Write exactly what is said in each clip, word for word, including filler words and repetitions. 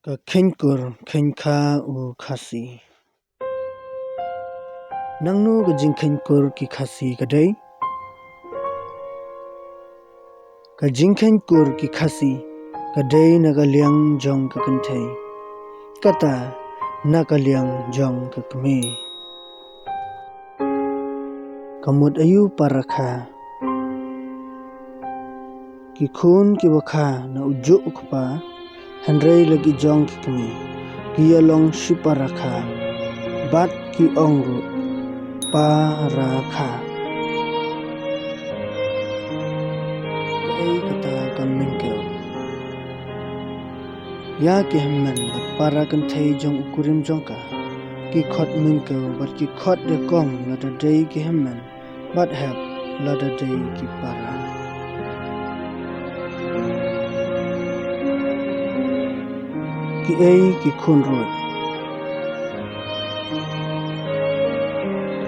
Ka kheiñkur kheiñkha u Khasi. Nangno ka jingkheiñkur ki Khasi ka dei? Ka jingkheiñkur ki Khasi ka dei na ka liang jong ka kynthei, kata na ka liang jong ka kmie. Ka mut aïu para kha? Ki khun kiba kha na u juh u kpa, hynrei la ki jong ki kmie, ki ïalong shi para kha, bad ki ong ruh para kha. Kaei kata ka mynkiew? Ïa ki hynmen bad para kynthei jong u kurim jong ka, ki khot mynkiew bad ki khot ïakong lada dei ki hynmen, bad hep lada dei ki para. Kiei ki khun ruid?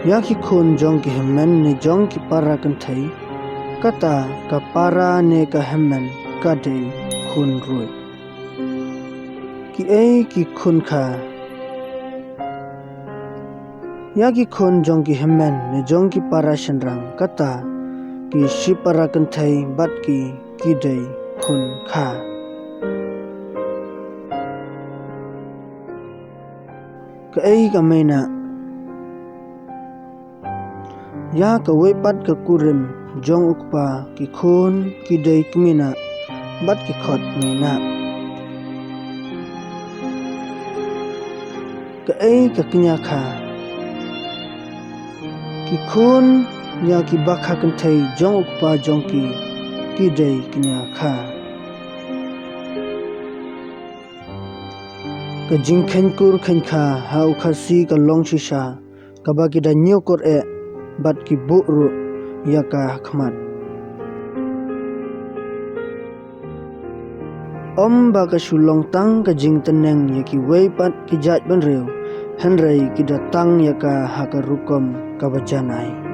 Ïa ki khun jong ki hynmen ne jong ki para kynthei, kata ka para ne ka hynmen ka dei khun ruid. Kiei ki khun kha? Ïa ki khun jong ki hynmen ne jong ki para shynrang, kata ki shi para kynthei bad ki, ki dei khun kha. Kaei ka meinah? Ïa kawei pat ka kurim jong u kpa ki khun ki dei kmie nah bad ki khot mei nah. Kaei ka kñia kha? Ki khun ïa ki bakha kynthei jong u kpa jong ki, ki dei kñia kha. Ka jingkheiñkur kheiñkha ha u Khasi ka long shisha kaba ki da ñiewkor eh bad ki buh ruh ïa ka ha khmat. Ym ba ka shu long tang ka jingtneng ïa kiwei pat ki jaitbynriew, hynrei ki da tang ïa ka ha ka rukom kaba janai.